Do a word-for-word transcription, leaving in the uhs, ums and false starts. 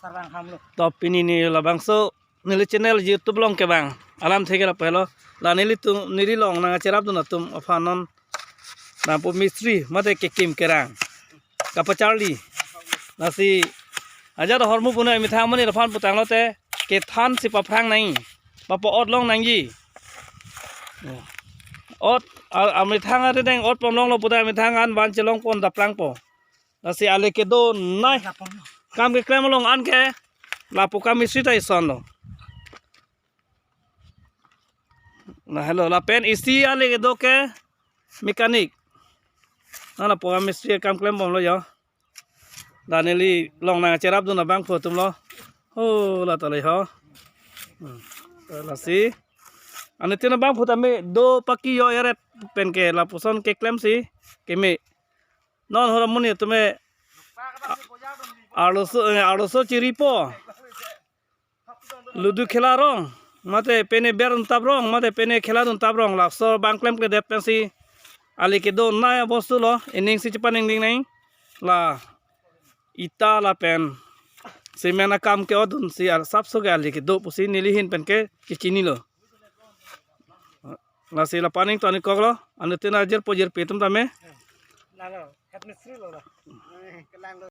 Sarang hamlo. To pini ne labangso neli channel YouTube along kevang alamthe ke lapu helo. La nelitum neli long nangcherapdun atum aphan non lapu mistri mate kekim kerang kapacharli. Lasi ajat ahormu pu ne amethang amonit aphan putanglote kethan si paphrang nangji, papa ot long nangji. Ot a- amethang arideng ot pon longlo puta amethang an van chelongpon daprangpo. Lasi ale kedonei kam keklem along anke lapu kamistri ta isonlo. Na helo lapen isi ale kedo ke mechanic. Na lapu kamistri kam klembomlo jo. La neli long nangcherapdun abangphu atumlo. Ho la tali ho. Hmm. Lasi anuttin abangphu tame do paki yo eret penke lapuson keklem si keme. Non hora amonit atum arloso eh, arloso chiripo. Ludu khela rong mate pene ber untap rong mate pene khela untap rong laso abang klemkledet pensi ale kedonei abostu lo, ining si chepaningding nang la ita lapen cement akam ke-otdun si al sapso ke ale kedo pusi neli ahin penke kechinilo. Lasi lapu aning to aning koklo, anuttin ajirpo jirpi atum tame. Nalo, head mistri lo.